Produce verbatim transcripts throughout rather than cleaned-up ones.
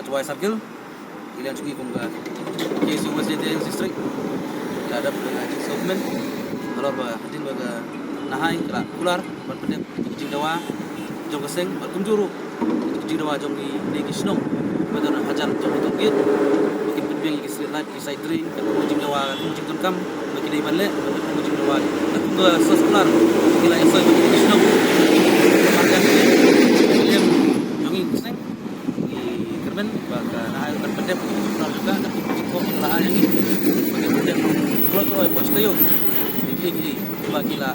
Wai Circle, i liang jong ngi kum ka K S U West Jaintia Hills District, la dap ka jingsngewkmen halor ba hadien ba ka Nahai ka la kular ban pyndep ïa ka jingdawa jong ka seng bad kumjuh ruh ïa ka jingdawa jong ki, ki shnong, ba don hajar jong ki toll gate, ba kin pynbiang ïa ki street light, ki side drain, ka jingdawa, ka jingdonkam ba ki dei ban leh, ka jingdawa, ka source kular ki la ïasoi ba ki shnong. Ka jong ngi ka seng, ngi kyrmen ba ka Nahai kan pyndep ïa ka jingdawa jong ka, ka jingdawa ka la ai ïa ngi ba kin pyndep kloi kloi, poi sha taïew ïa ki, ïa ki ba ki la,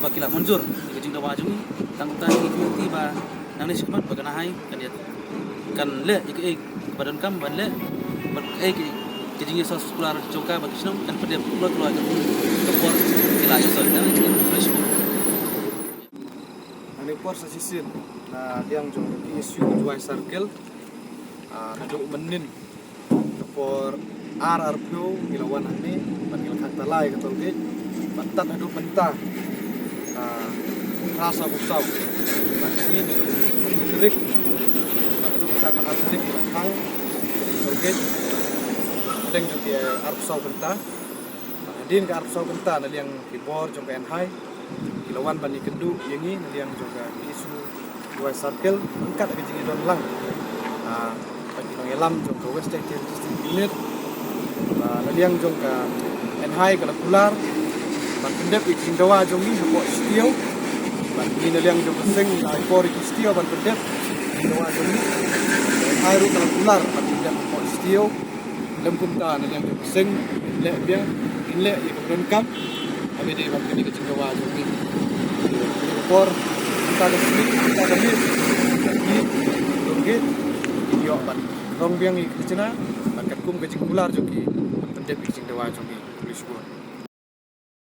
ba ki la mynjur ïa ka jingdawa jong ngi. Tang kumta ngi kyrmen ba nangne shakhmat ba ka Nahai kan ïa, kan leh ïa kaei ba donkam ban leh, bad kaei ka jingïasoh source kular jong ka ba ki shnong kan pyndep kloi kloi ka por ki la ïasoi. Nangne por sa shisien na liang jong ka K S U Wai Circle, ah, naduh mynnin ka por ar, arphew ngi la wan hangne bad ngi la khang tala ïa ka toll gate bad tad haduh mynta, ah, phra, saw, saw, tang sngi naduh tarik bad haduh mynta ka ar tarik ngi la khang toll gate. Pdeng jong ki arphew saw kynta. Hadien ka arphew saw kynta na liang ki bor jong ka Nahai ki la wan ban ïakynduh ïa ngi na liang jong ka K S U Wai Circle ryngkat ka jingïadon lang, ah, bad ki nongïalam jong ka West Jaintia District Unit. Ah, na liang jong ka Nahai ka la kular ban pyndep ïa ka jingdawa jong ngi hapoh shuh taïew. Bad ngi na liang jong ka seng la ai por ïa ki shuh taïew ban pyndep ïa ka jingdawa jong ngi. Nahai ruh ka la kular ban pyndep hapoh shuh taïew. Lym kumta na liang jong ka seng, leh biang, ngin leh ïa kaba donkam, haba dei ban pyni ka jingdawa jong ngi. Por mynta ka sngi, mynta ka miet, ka miet, ka miet, kin ïoh ban rong biang ïa ka khajna bad katkum ka jingkular jong ki ban pyndep ïa ka jingdawa jong ngi. Khublei shibun.